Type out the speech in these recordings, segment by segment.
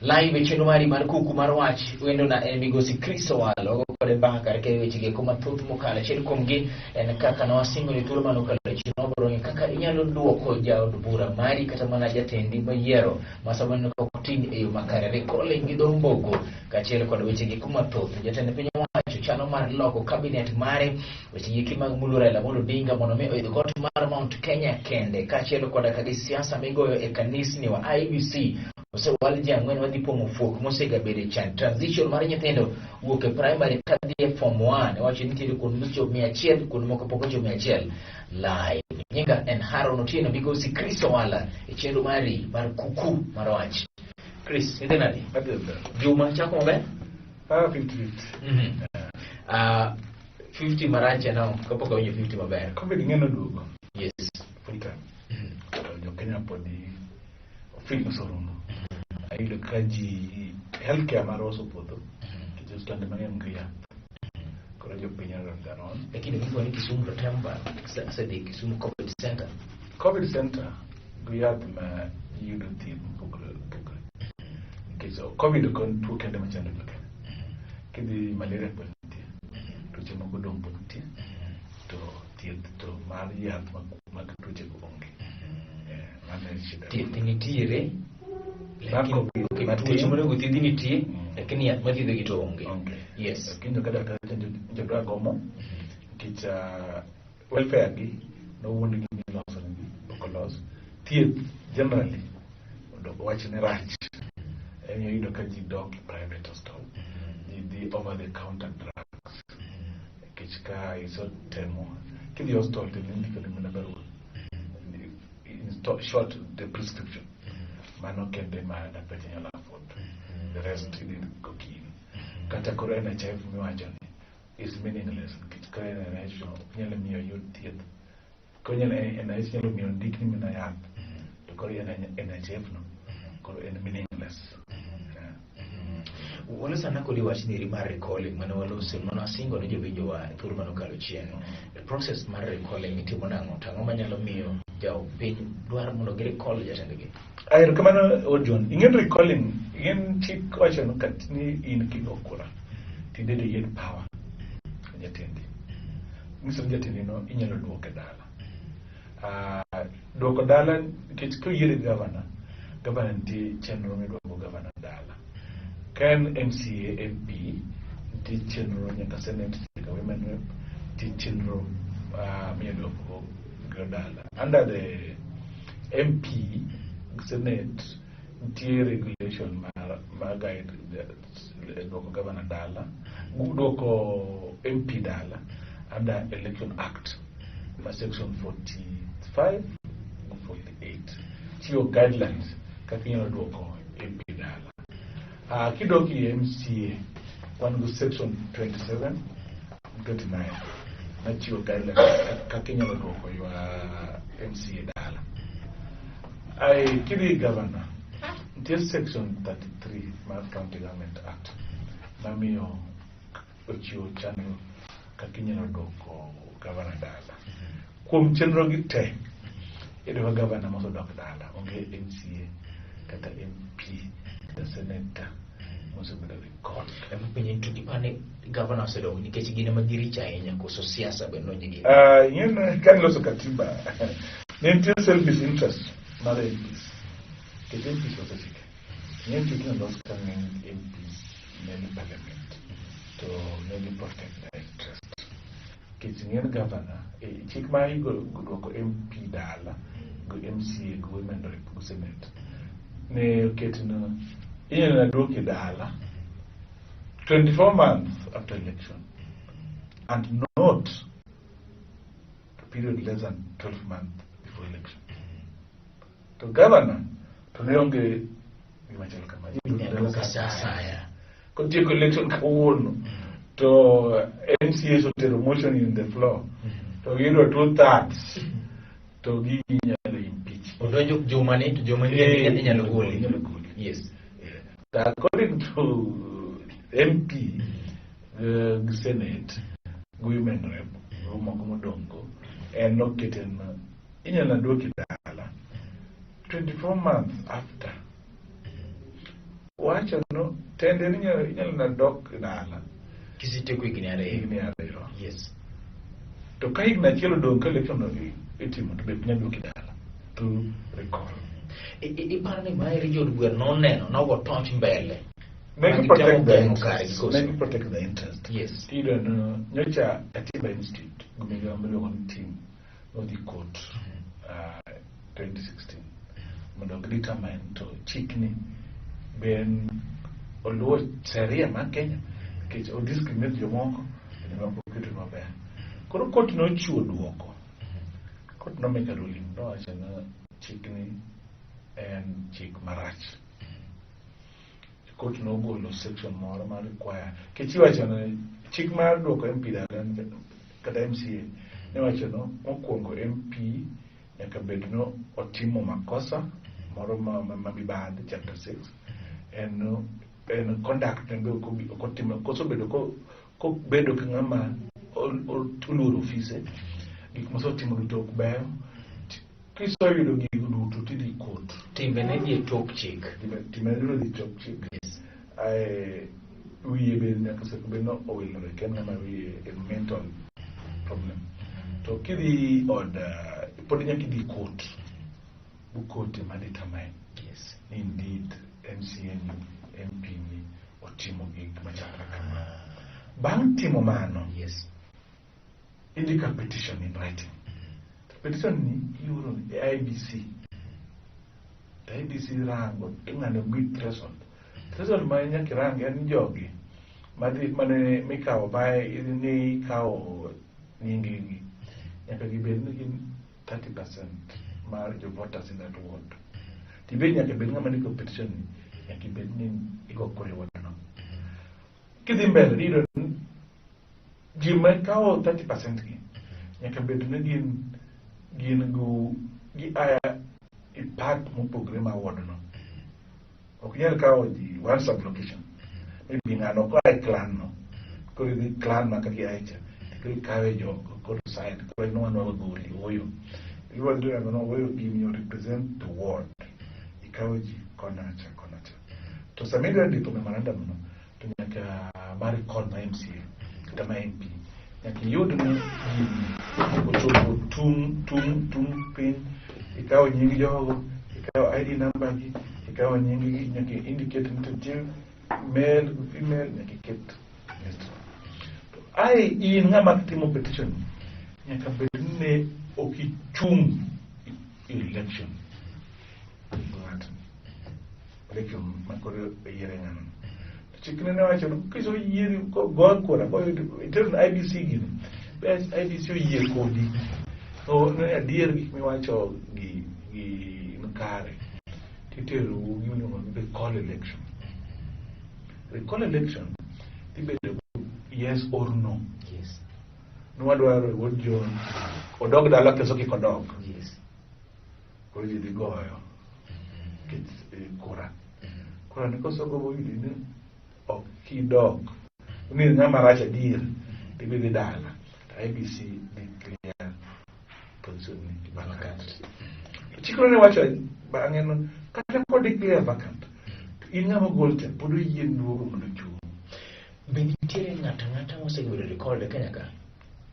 Live e chenro mari mar kuku mar wach wendo na en migosi Chris Owalo wago kode mbaka kar kae weche gi mathoth mokalo. Achiel kuomgi en kaka ne wasingo ni thuolo mane okalo e chien wabiro ng'eyo kaka inyalo duoko jaod bura mari kata mana jatendi mayiero ma sama ineno ka ok tim e yo makare. Recalling gi dho mbogo kaachiel kod weche gi mathoth. Jatend piny owacho chano mar loko cabinet mare weche gi mag mulo Raila Amolo Odinga mondo mi oidh got mar Mount Kenya kende kaachiel koda ka gi siasa migoyo e kanisni wa IEBC osewal ji 4 madhi pong'o fuok mosegabedo e chan. Transition mar nyithindo wuok e primary kadhi e form 1 iwacho ni nitiere kuond mochopo 100, kuond moko pok ochopo 100. Live nyinga en Haron Otieno migosi Chris Owala e chenro mari mar kuku mar wach. Chris, idhi nade? Adhi maber. Juma chako maber? Ah, 50-50. 50 marach en ang'o kapok awinjo 50 maber? Covid ng'eno duogo full time. To jo Kenya podi feel noserumo. Ayudo ka ji healthcare marwa osepodho. Nikech osiptande mang'eny onge yath. Koro jopiny are on their own. Lakini winjo ni Kisumu to tem ba asedhi Kisumu Covid Center. Covid center go yath ma yudo thieth mopogore opogore. Nikech Covid ok en tuo kende machando jo Kenya. Kidhi malaria pod nitie. Tuoche moko dong' pod nitie. To thieth to mar yath mag tuoche go onge. Mano e shida. Thieth nitiere Mar lakini Covid ok matin. tuoche monego thiedhi nitie, lakini yath mathiedhogi to onge. Onge. Yes. Kinjo ka daktari jodwa gomo nikech welfare gi nowuondgi ni iloso negi, ok olos. Thieth generally odok wach ne rach. En iyudo ka ji dok e private hospital. Ji dhi over the counter drugs. Nikech ka isetemo kidhi hospital to indiko ni mana barua. In short, the prescription. Mano kende ma dakteche nyalo afford. The rest idhi go kin. Kata koro NHIF miwacho ni is meaningless nikech ka NHIF ok nyal miyo iyud thieth. Koro NHIF nyalo miyo ndikni mana yath. To koro NHIF no koro en meaningless. Yeah. Waloso ana kodi wach niri mar recalling mane walose mane wasingo ne jowinjowa e thuolo mane okalo chien. E process mar recalling itimo nang'o to ang'o manyalo miyo jopiny dwaro mondo gi recall jatendgi? Erokamano Ojon. Ing'e ni recalling, ing'e chik wacho ni kat ni in kigo kura to i-delegate power ne jatendi. Nyiso ni jatendi no inyalo duoke dala. Duoko dala nikech koyiere gavana, gavana nitie chenro miduoko gavana dala. Ka en MCA, MP, nitie chenro nyaka senate, nyaka women rep, nitie chenro miduoko go dala. Under the MP, Senate, nitie regulation mar guide duoko gavana dala, duoko MP dala under Election Act ma section 45 48 chiwo guidelines kaka inyalo duoko MP dala. Kidok e MCA, wan go section 27 29 machiwo guidelines kaka inyalo duoko ywa MCA dala. Ai, kidhi governor, nitie section 33 mar County Government Act mamiyo ochiwo chenro kaka inyalo duoko gavana dala. Kuom chenro gi te, iyudo ka gavana mosedok dala onge MCA kata MP kata senator mosebedo recalled. Ema penjo ni to ipani gavana osedok nikech gin ema giricho ahinya koso siasa be nonye gi? Ing'e ka niloso katiba ne nitie selfish interest mar MPs nikech MPs osechike. Ing'e chik nolos ka ng'eny MPs ne ni parliament to ne gi protect their interest. Nikech ing'e ni governor, chik ma igolo duoko MP dala go MCA go women rep go senate ne oket ni inyalo duoki dala 24 months after election and not a period less than 12 months before election. To governor to ne onge gima chalo kama. Inyalo duoke sa asaya. Kotieko election kawuono to MCAs otero motion in the floor to giyudo two thirds to ginyalo impeach. Odonjo juma ni to juma ni inyalo goli. Inyalo goli. Yes. Yeah. According to MP gi Senate gi women rep go moko modongo en nokete na inyalo duoki dala 24 months after. Wacho no tende ni inyalo na dok dala Kisetieko higni 2. Higni 2. Yes. To ka higni 1 odong' ka election no itimo, to be ok nyal duoki dala through recall. Iparo ni maeri jood bura noneno nogo toch mbele. Ne gi Magitemo protect the geng'o interest. kargi koso? Ne gi protect the interest. Yes. Iyudo no nyocha Katiba Institute gi migawo miluongo ni team nodhi court 2016 mondo gi determine to chikni be en oluwo sheria mar Kenya, nikech o discriminate jomoko to jomoko oketo maber. Koro court nochiwo duoko. Court no make a ruling, nowacho ni chikni en chik marach. Court nogolo section moro ma require, nikech iwacho ni chik mar duoko MP dala kata MCA ne wacho no mokwongo MP nyaka bed no otimo makosa moro ma mibadhi, chapter 6, en conduct ne be ok otimo koso bedo kobedo ka ng'ama oluoro ofise, gik mosetimo duto ok beyo. Kiseyudo gigo duto, tidhi court. Timbe ne dhi e tok chik. Timbe ne dhi tok chik. Yes. Ae, wiye be nyaka bed no owilore, en ng'ama wiye en mental problem. To kidhi od pod nyaka idhi court, bu court ema determine ni indeed MCA ni, MP ni otimo gik machalo kama. Bang' timo mano, indika petition in writing. To petition ni ioro e IEBC. To IEBC rango, ing'ado gi threshold. Threshold ma nyaka irang en jogi madhi mane mikawo bae ni ikawo nying gi nyaka gibed ni gin 30% mar jo voters in that ward. Tibed nyaka bed ng'ama ndiko petition ni, nyaka ibed ni igo kura e ward no. Kidhi mbele, iyudo ni ji ma kawo 30% gi nyaka bed ni gin go gi aya e part mopogre mar ward no. Ok inyal kawo ji one sub location. Maybe ng'ano ok oa e clan no. Koro idhi clan ma kaka iae cha. Koro ikawe jogo koro side koro en wan wagoli ooyo. Ibiro dhi rango no ooyo, gini represent the ward. Ikawo ji kona cha kona cha. To sama idwa ndiko memorandum no, to nyaka mar recall ma MCA kata ma MP, nyaka iyud ni gini ochopo tung' tung' tung' piny, ikawo nying jogo, ikawo ID number gi, ikawo nying gi, nyaka indicate ni to nitie male, female, nyaka iket list. To ae in ng'ama timo petition, nyaka bed ni ne ok ichung' e election ng'ato, election ma koro yiere ng'ano. Chikne ne wacho ni kiseyieri go kura itero ne IEBC gini, be IEBC oyie kodi to ne adier gik miwacho gi kare, titero gima iluongo ni recall election. Recall election tibedo yes or no. Nwadwaro wuod John odog dala koso kik odog. Koro ji dhi goyo nikech kura. Kura ni kosogo boyudi ni ok kidok ni ng'ama rach adier, tidhi dhi dala, to IEBC declare position ni vacant. To chikno ne wacho bang'e no kata kod declare vacant, to in ng'ama ogol cha pod oyie duogo mondo ochung'. Be nitiere ng'ato ang'ata mosebedo recalled e Kenya ka?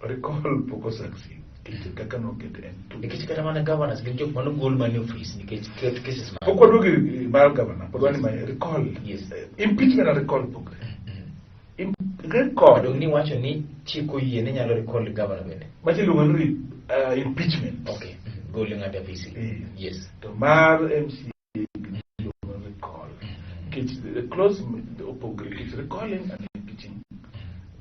Recall pok osucceed nikech kaka noket en tu. Nikech kata mana governors gin jok manogol mana e ofis nikech court cases ma Pok waduogo e mar governor, pod wan e mar recall. Impeachment and recall pogre. Recall. Dong' ni wacho ni chik oyie ni nyalo recall governor bende. Machi iluongo ni impeachment. Okay. Golo ng'ato e ofisi. Yes. To mar MCA iluongo ni recall. Nikech the clause opogre, nikech recalling and impeaching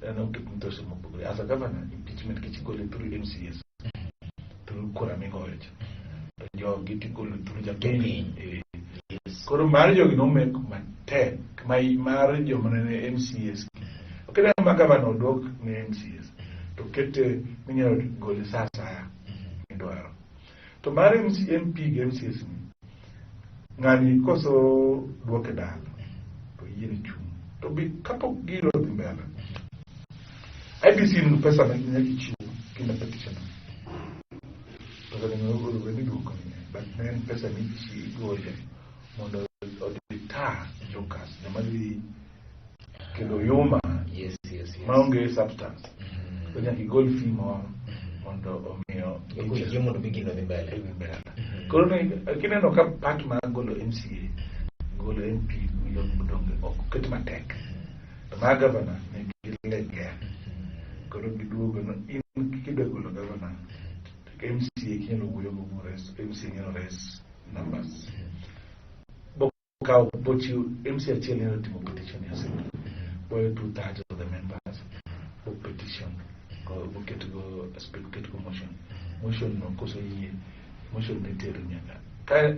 en oket mtoso mopogre. As a governor, impeachment nikech igole through MCAs, through kura migoyo cha. To jogi tigolo through japiny. Koro mar jogi nomek matek, ma mar joma ne MCAs. Ok en ma governor oduok ne MCAs, to kete minyalo gole sa asaya midwaro. To mar MP gi MCAs ni, ng'ani koso duoke dala, to yiene chung'. To bi kapok gino odhi mbele, IEBC nigi pesa ma nyaka ichiw kinde petition. Pesa ni onego bed ni iduoko ni, but ne en pesa michigole mondo odeter jokers. Kendo oyuma Yes. maonge substance. Mhm. Koro nyaka igol fee moro mondo omiyo Oyie mondo mi gino dhi mbele. dhi mbele. Koro kineno ka part mar golo MCA, golo MP, golo donge ok oket matek. To mar governor ne gilegea. Koro giduogo no in kidwa golo governor, MCA kinyalo wuoyo go mores, MCA nyalo raise numbers. Bokawo bochiw MCA achiel nyalo timo petition e assembly. Boyo 2/3 of the members bo petition go boket go speak ket go motion. Motion no koseyie, motion ne tero nyaka. Ka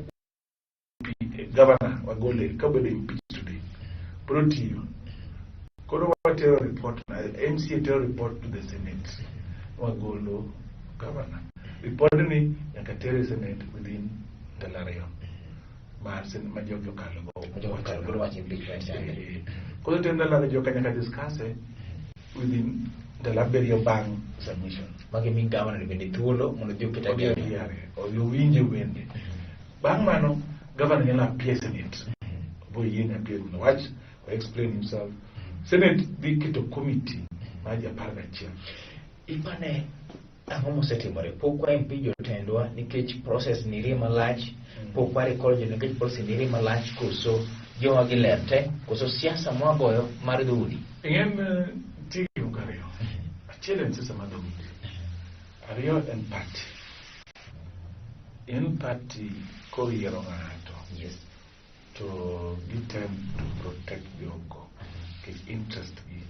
governor wagole ka obedo impeached today, biro tiyo. Koro watero report na MCA tero report to the Senate. Wagolo governor. Report ni nyaka ter e Senate within ndalo 2 mar ma jogi okalo go. Jogo okalo godo wach impeachment chande. Koro ter ndalo 2 joka nyaka discuss e within ndalo 7 bang' submission. Magi mi governor bende thuolo mondo odhi oket Odhi agenda. oyiere, odhi owinje bende. Bang' mano, governor nyalo appear e Senate. Bo yie ni appear mondo owach, o explain himself. Senate dhi keto committee mar ji 11. Ipane ang'o mosetimore? Pok wa impeach jotendwa nikech process nirie malach, pok wa recall jo nikech process nirie malach, koso jowa gi ler te, koso siasa mwagoyo mar dhoudi. Ing'en nitie gik moko ariyo. Achiel en siasa mar dhoudi. Ariyo en party. En party koyiero ng'ato to gitem to protect jogo nikech interest gi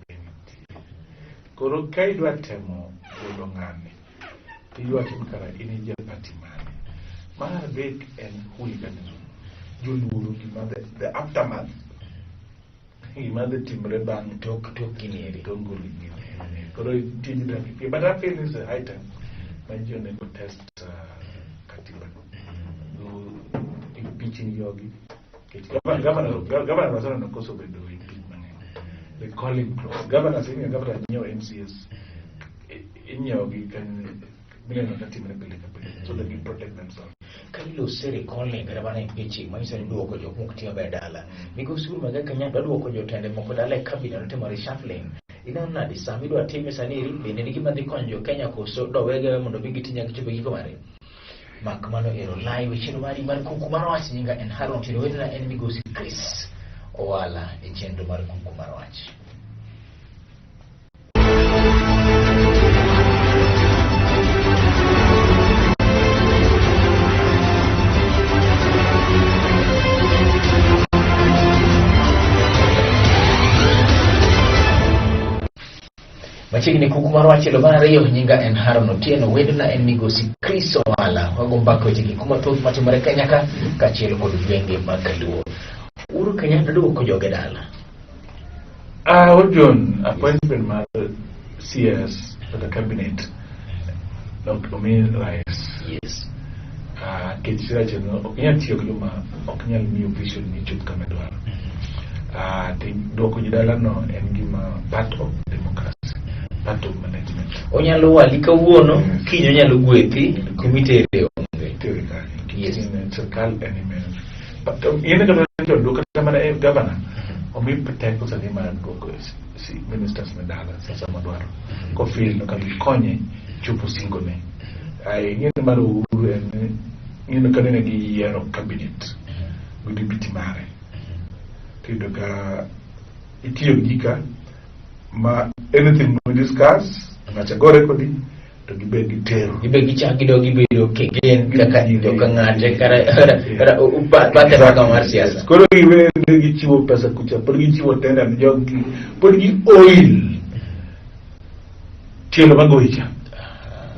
be nitie. Koro ka idwa temo golo ng'ani, to iwacho ni kara in e ja party mane. Mar adek en hooliganism. Joluoro gima the aftermath. Gima dhi timre bang' Tok gini eri. tok golo gini. Koro nitie ji dak e but I feel it's a high time ma ji onego test katiba no. Go impeaching jogi. Nikech governor waseneno kosebedo impeach mang'eny. Recalling clause. Governors ing'eyo governor nyiewo MCAs. Inyiewo gi kanyo mineno ka timre pile ka pile so that they protect themselves. Ka ilose recalling kata mana impeaching manyiso ni duoko jok mok tiyo maber dala. Migosi Uhuru Muigai Kenyatta duoko jotende moko dala e cabinet notimo reshuffling. Ineno nade sama idwa time sani eri bende nigi gima dhi konyo jo Kenya koso dowege mondo mi giti nyaka chopo e giko mare? Mak mano ero lai weche mari mar kuku mar wach nyinga en Haron Otieno wendena en migosi Chris Owala e chenro mar kuku mar wach. Machiegni kuku mar wach elo mar ariyo nyinga en Haron Otieno wendona en migosi Chris Owala wago mbaka weche gik mathoth matimore Kenya ka kaachiel kod gwenge mag Kaluo. Uhuru Kenyatta duoko joge dala. Ojon, appointment mar CS kata cabinet ok omi rais. Nikech iwacho ni ok inyal tiyo gi joma ok nyal miyo vision ni chop kama idwaro. To duoko ji dala no en gima part of democracy, part of management. Onyalo wali kawuono, kiny onyalo gwethi, kumitere onge. Itere kanyo. Yes. In sirkal en imedo. But in kata joluo kata mana e governor omi teko sani mar duoko ministers me dala sasa madwaro. Kofil no kata gikonye chopo singo ne. Ai ing'e ni mar Uhuru en ni ing'e ni kanene giyiero cabinet gi deputy mare. Tiyudo ka itiyo gi ka ma anything we discuss ng'acha gore kodi to gibed gitero. Gibe gichak gidog gibedo kegen kaka joka ng'ate kara kara bathe kaka mar siasa. Koro giwe gichiwo pesa kucha, pod gichiwo tenda ne jogi, pod gi oil. Tielo magoyi cha.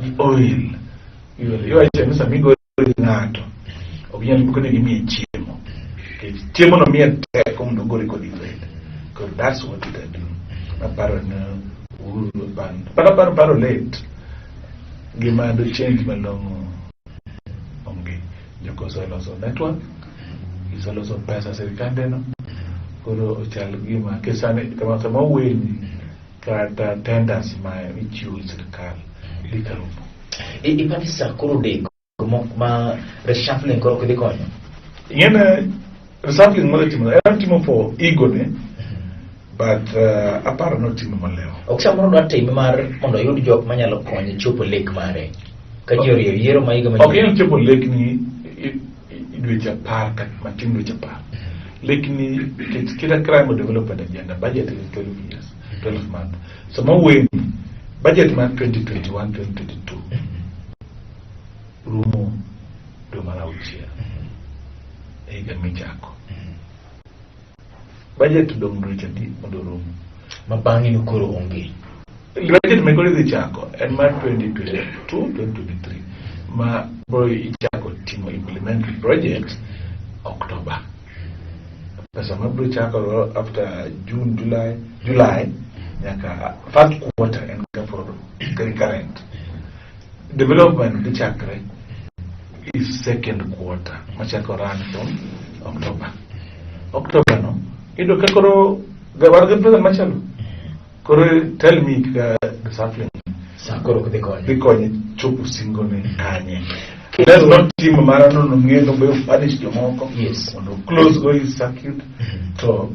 Gi oil. Iwacho ni sama igoyo ng'ato, ok inyal kone gimiye chiemo. Nikech chiemo no miye teko mondo ogore kodi zaidi. Koro that's what it do. Aparo ni Uhuru ban. But aparo paro late. Gima do change malong'o onge. Joko oseloso network, giseloso pesa sirikande no. Koro ochal gima kesane kama sama owuoyeni kata tenders ma ichiwo e sirikal dhi ka rumo. Ipani sa koro deko mok ma reshuffling koro ok dhi konyo. Ing'ene reshuffling mosetimo en timo for ego ne. But aparo notimo molewo. Ok samoro dwa time mar mondo oyud jok manyalo konye chopo lek mare. Ka ji orieyo yiero ma higa Ok manyien. inyal chopo lekni dweche 10 kata matin dweche 10. Lekni nikech kata crime development agenda budget is 12 years, 12 months. Sama wuoyeni budget mar 2021 2022 rumo dwe mar auchiel e higa michako. Budget odong' dweche adi mondo orum? Ma bang'e no koro onge. Budget ma koro idhi chako en mar 2022 2023 ma bro ichako timo implement project October. Pesa ma bro chako after June, July nyaka first quarter en ka for recurrent. Development dhi chakre is second quarter machako run from October. October no iyudo ka koro wan gi pesa machalo. Koro tell me kaka reshuffling Sa koro ok dhi konyo. dhi konye chopo singo ne kanye. Let's not tim mara no ng'e no be punish jomoko. Mondo close go his circuit to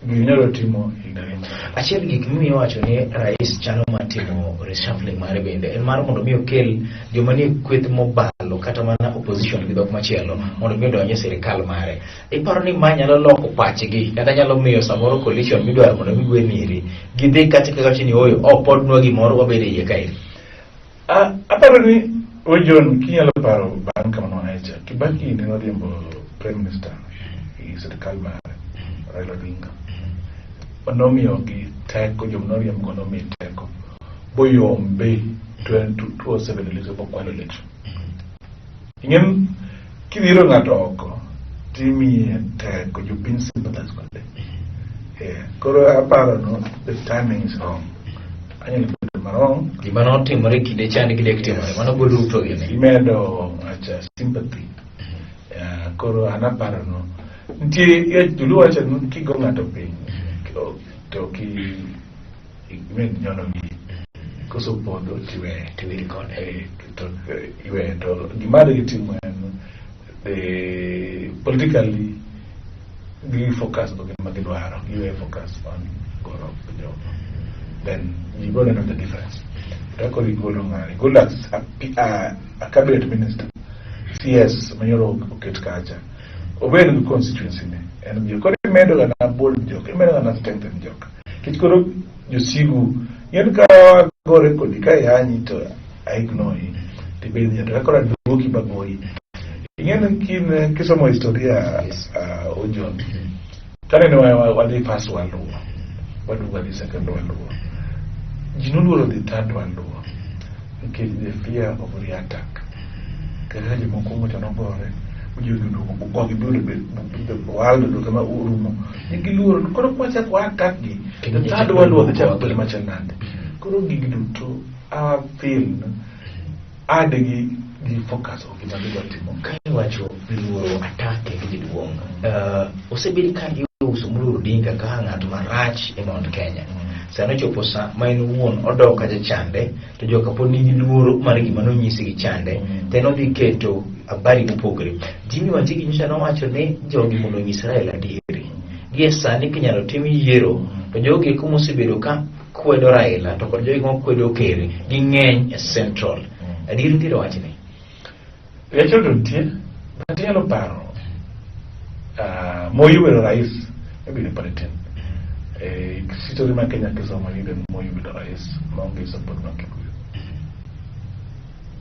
ginyalo timo higa ni. Achiel gik mimiyo wacho ni rais chano mar timo reshuffling mare bende en mar mondo mi okel joma nie kweth mobalo kata mana opposition gi dhok machielo mondo mi odonj e sirikal mare. Iparo ni ma nyalo loko pachgi kata nyalo miyo samoro coalition midwaro mondo mi gwe nieri gidhi kacha kaka wacho ni oyo ok podnwa gimoro wabed e iye kaeri. Aparo ni Ojon kinyalo paro bang' kama nowacho Kibaki ne oriembo prime minister e sirikal mare Raila Odinga. Nomiyogi teko, joma noriembo nomiyo teko boyombe 2007 election bokwalo election. Ing'en kidhiro ng'ato oko timiye teko jopiny sympathize kode. Yeah. Koro aparo no the timing is wrong. Anyalo bedo ma wrong. Gima notimore kinde chande gi dek timore mano golo Ruto gini. Imedo ng'acha sympathy. Yeah, koro an aparo no nitie joluo wacho ni kigo ng'ato piny to ki imed nyono gi koso podho tiweye Tiweri kode. To iweye to gima de gitimo en politically gi focus go gima gidwaro giwe focus on goro jogo then ji biro neno the difference to koro igolo ng'ani igolo a cabinet minister CS manyoro oket kacha obed gi constituency ne en gi koro imedo ga na bold jok imedo ga na strengthen jok kech koro josigu yen ka gore kodi ka yanyi to I ignore yi tibed ni to koro aduoki bagoyi ing'eni kin kisomo historia Ojon kane ne wadhi first world war waduogo wadhi second world war ji noluoro dhi third world war nikech the fear of re-attack kaka jomoko cha nogore ji oduogo gogi the world oduogo kama orumo ne giluoro koro kwachako attack gi the third world war dhi chako bedo machal nade koro gigi duto our feel ade gi focus on gima gidwa timo. Ka iwacho luoro attack e gima duong', osebed ka iuso moluor Odinga kaka ng'at marach e Mount Kenya. Sani ochopo sa ma en owuon odok kacha chande, to joka pod nigi luoro mar gima nonyisi gi chande, to en odhi keto habari mopogore. Jimmy Wanjigi nyocha nowacho ni jogi mondo onyis Raila adieri. Gie sani kinyalo tim yiero, to jogi eko mosebedo ka kwedo Raila to kod jogi makwedo ker ging'eny e Central. Adieri nitiere wachni? Richo to nitie, but inyalo paro Moi obedo rais maybe ne pod itin. History mar Kenya kisomo iyudo ni Moi obedo rais maonge support mar Kikuyu.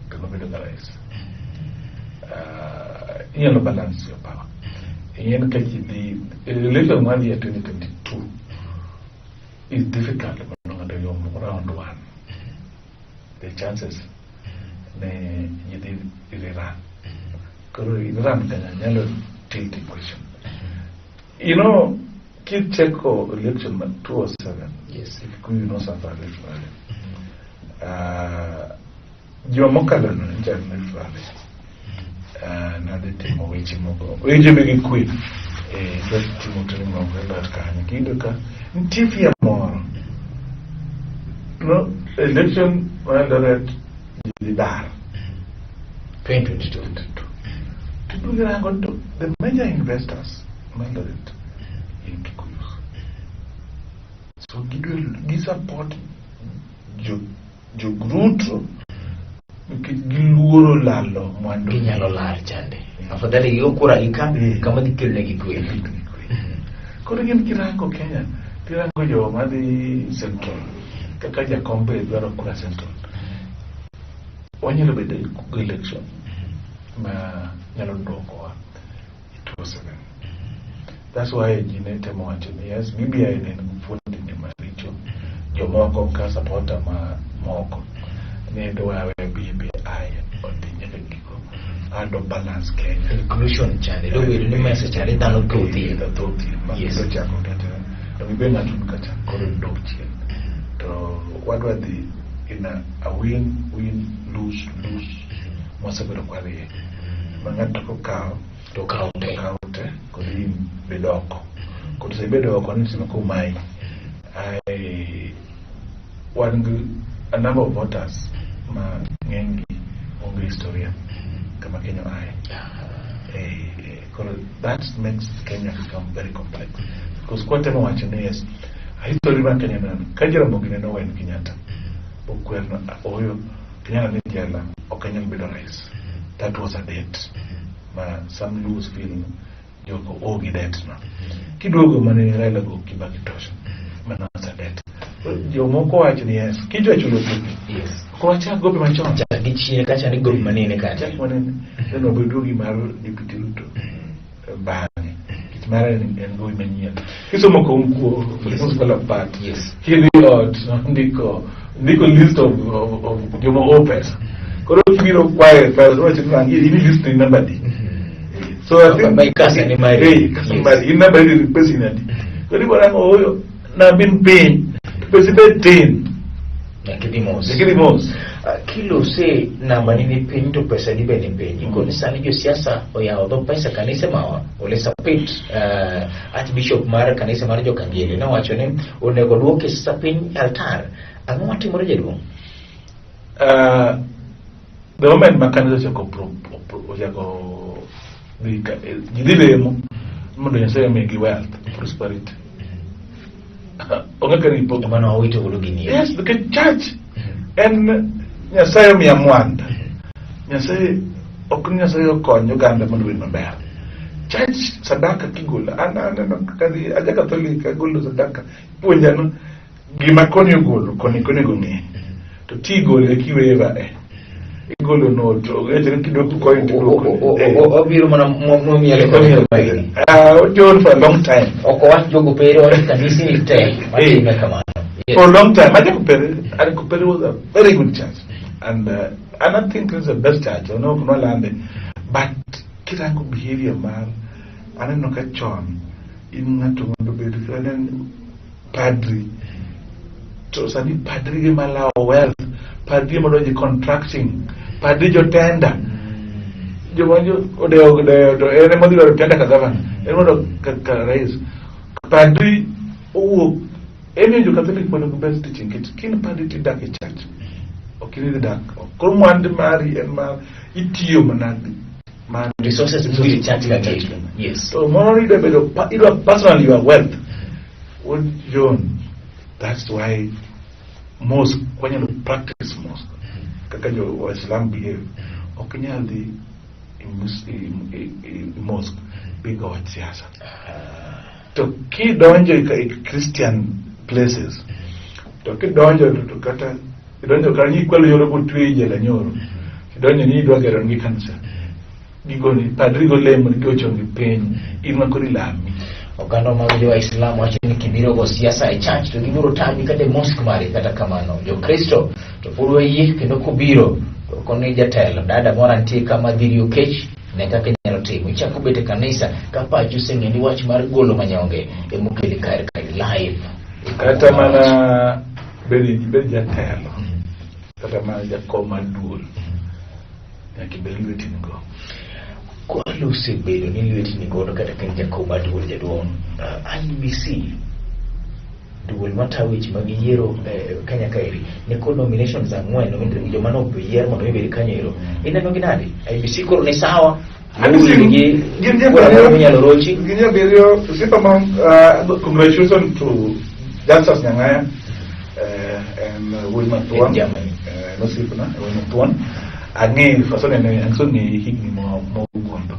To nobedo ga rais. Inyalo balance your power. Ing'en ka ji dhi election mar year 2022 is difficult mondo ng'ato oyomb round one. The chances ne ji dhi rerun. Koro rerun kanya nyalo tilt equation. You know, kicheko election mar 2007, Kikuyu no suffer Rift Valley. Juma mokalo no ncha Rift Valley. Nadhi timo weche moko. Weche be gi kwe. Dwa timo training moko e lot kanyo. Kiyudo ka nitie fear moro. No, election mar Eldoret ji dhi dar. 2022. To duogo rango to the major investors ma Eldoret in Kikuyus. So gidwa gi support jo jo Ruto nikech giluoro lalo mwandu. Ginyalo lal chande. Afadhali gigo kura gi ka kama dhi kelo negi kwe. Koro gin kirango Kenya, tirango joma dhi Central, kaka Jakom be dwaro kura Central. Wanyalo bedo gi election ma nyalo duokowa e 2007. That's why ji ne temo wacho ni yes, BBI ne en fuondni maricho. Jomoko ka supporter ma moko ne dwa we BBI odhi nyaka giko and balance Kenya. Inclusion chande. Dobedo ni mesa chande dhano thothi. Thothi. Ma kendo chako kata donge be ng'ato kacha koro dok chien. To wadwa dhi in a win win lose lose mwasebedo kwadhiye. Ma ng'ato kokawo To kawo te. Kawo te kod in bed oko. Kod sebedo oko ni sima komai. Ai wan gi a number of voters ma ng'enygi onge historia kama Kenya oaye. Koro that makes Kenya become very complex. Because kwatemo wacho ni yes, history mar Kenya neno, ka Jaramogi ne nowen Kenyatta, okwerno oyo Kenyatta ni jela, ok anyal bedo rais. That was a date ma some Luos feel ni joko owe gi debt no. Kiduogo mane Raila go Kibaki tosha, mano was a debt. Jomoko wacho ni yes, kidwa chulo gope. Ok wachak gope machon. Chak gi chien kacha ni gope manene kacha. Chak manene. Then wabedo gi mar Deputy Ruto bang'e. Nikech mare en gowi manyien. Kisomo Konkuo, Things Fall Apart. Kidhi ot, ndiko list of joma owe pesa. Koro kibiro kwayo pesa, iwacho ni ang' in list ni namba di. So I think By kasa ni mari. Eh, kasa ni mari. In namba di pesa ni adi. Koro ibiro rango ooyo, namba in piny, pesa ibed tin. Nyaka idhi mos. Nyaka idhi mos. Kilose namba ni ni piny to pesa ni be ni piny. Koni sani josiasa oyawo dho pesa kanise mawa Ole Sapit, Archbishop mar kanisa mar Jokangere nowacho ni onego duoke siasa piny e altar. Ang'o matimore jaduong'? The moment ma kanisa ochako dhi ji dhi lemo mondo Nyasaye omigi wealth, prosperity. Onge kaka ipog. Mano wawito godo gini. Yes, nikech church en Nyasaye omiya mwanda. Nyasaye ok ni Nyasaye okony oganda mondo obed maber. Church sadaka kigolo an aneno kadhi aja Catholic agolo sadaka puonja no gima koni ogolo koni konego ng'e to ti gole kiweva e igolo no to ng'e kidok koni to idwoko ne. Obiro mana momiele koni maini. Ah, John for a long time. Ok owach jogo pere owach kanisni te matime kamano. Yes. For a long time. Aja Kupere, and Kupere was a very good church. And I think it's the best church. I know no lande. But kirango behavior mar aneno ka chon in ng'ato mondo obed aneno padri to sani padri gi malawo wealth padri modonjo contracting padri jotenda joma odewo dewo to en ema odhi dwaro tenda ka gavana en mondo ka rais padri owuok en jo Catholic mondo go best teaching kit kin padri tidak e church ok idhi dak koro mwandu mari en mar itiyo mana man resources mudhi church ka church. Yes. So moro idwa bedo idwa personal your wealth. What John, that's why mosque wanyalo practice mosque kaka jo Waislam behave. Ok inyal dhi i mosque bigo wach siasa. To kidonjo i Christian places, to kidonjo to kata idonjo kata ikwalo yoro kotwe i jela nyoro. Idonjo ni idwa gero nigi kanisa. Gigoni padri go lemo gigo chongi piny in ma koro ilami. Oganda mag jo-Waislam wacho ni kibiro go siasa e church to gibiro tami kata e mosque mari. Kata kamano jo-Kristo to pod wayie kendo kobiro to koni jatelo dada moro nitie kama dhiri okech ne kaka inyalo timo ichako bet e kanisa ka pachi oseng'e ni wach mar golo manyonge emokeli kar ka live. Kata mana bed jatelo kata mana jakom mar duol nyaka ibed lweti ni go. Kwalo osebedo ni lweti ni godo kata ka en jakom mar duol jaduong', IEBC duol matayo weche mag yiero Kenya kaeri ni kod nominations 4 nominated joma ne oyier mondo mi obed kanyo ero. Ineno gi nade? IEBC koro ni sawa? IEBC gi gin kura moro minyalo rochi. Gin jabiriyo osiepa ma congratulations to Justus Nyang'aya en wuoyi mathuon. En Germany. En osiepna, wuoyi mathuon. Ang'eyo, asenene, aseng'eye higni mogundho,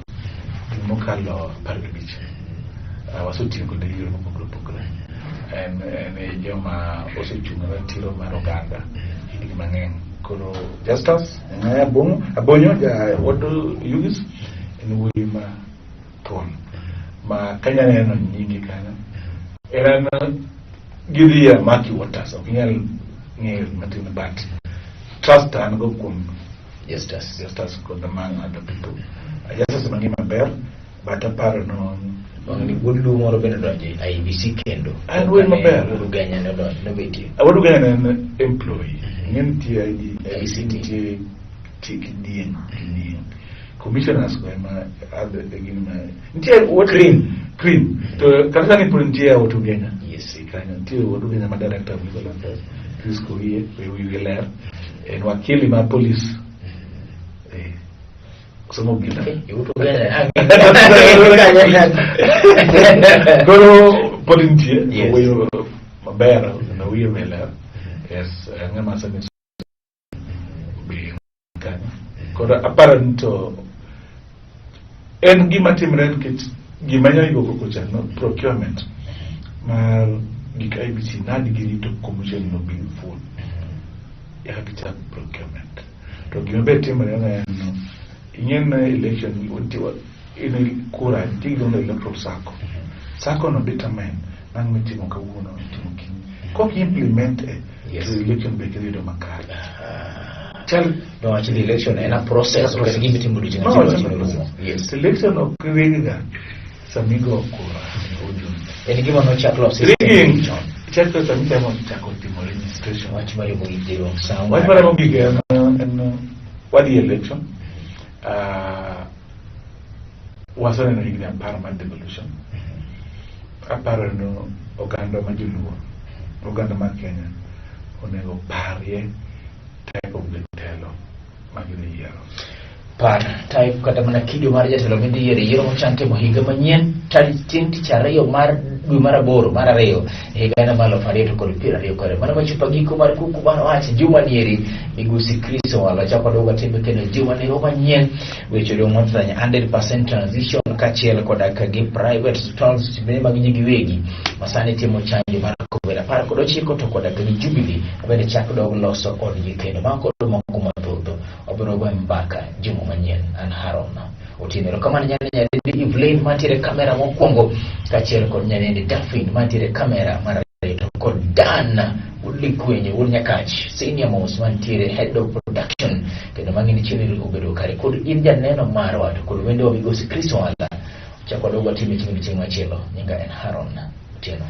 higni mokalo 15. Wasetiyo kode e yore mopogore opogore. En e joma osechung' e ratiro mar oganda higni mang'eny. Koro Justus Nyang'aya Abong'o, Abonyo, ja wuod Yugis, en wuoyi ma thuon. Ma kanya neno nyingi kanyo, en gidhi e murky waters, ok inyal ng'eyo matin, but trust an go kuom Justus. Justus kod among other people. Justus mang'e maber, but aparo no Wang' ni wuod Luo moro bende odonjo e IEBC kendo. En wuoyi maber. Wuod Ugenya ne odonjo, nobetie. Wuod Ugenya ne en employee. Ing'e nitie ID, ICT. nitie nitie kidieng, kidieng. Commissioners go ema e gin ma nitie wuod Cream. Cream. To kata sani pod nitie Wuod Ugenya. Yes. E kanyo nitie Wuod Ugenya ma director of legal affairs. Chris Koiye, we wiye ler. En wakili mar police. Eh. Somo obila. Wuod Ugenya. Koro pod nitie Yes. wuoyo maber kendo wiye be ler. Yes, ng'ama sani be kanyo. Koro aparo ni to en gima timre nikech gima nyalo yugo koko cha no procurement mar gik IEBC nadi girito commission no bi full eka gichak procurement. To gima be timre en no ing'e ni election nitie in kura nitie gima electoral circle. Circle no determine nang' mitimo kawuono itimo kiny. Kok implement e Yes. to election be kidhi yudo makare. Chal Nowach ni election en a process, ok en gima itimo odiochieng' No, achiel it's wach not a norumo. process. Yes. Election ok ring ga samigo kura ojumbe. En gima nochak los system Rigging chon. chako sami chako timo registration. Wach mar riembo gik jaduong' Sam. Wach mar mogik en wadhi election. Waseneno higni 10 mar devolution. Aparo ni oganda ma joluo, oganda mar Kenya onego parie type of jatelo ma gidhi yiero. Par type kata mana kido mar jatelo midhi yiero e yiero mochan timo higa manyien tarik chieng' tich ariyo mar dwe mar aboro mar ariyo e higa gana mar alufu ariyo to kod piero ariyo kod mano machopo giko mar kuku mar wach juma nieri migosi Chris Owalo chako waduogo watimbe kendo juma niero manyien weche odong' mathany 100% transition kaachiel koda ka gi private hospitals bende mag ji giwegi masani timo chanjo mar covid 19 to koda ka gi Jubilee bende chak dog loso odgi kendo mago kod moko mathoth wabiro goyo mbaka juma manyien. An Haron Otieno. Erokamano nyane nyadendi Evelyn mantiere kamera mokwongo kaachiel kod nyadendi Daphne mantiere kamera mar ariyo to kod Dan wuod Likwenyo wuod Nyakach senior mos mantiere head of production kendo mang'e ni chieng' obedo kare kod in janeno marwa to kod wendowa migosi Chris Owala chako wadogo watime chieng' chieng' machielo. Nyinga en Haron Otieno.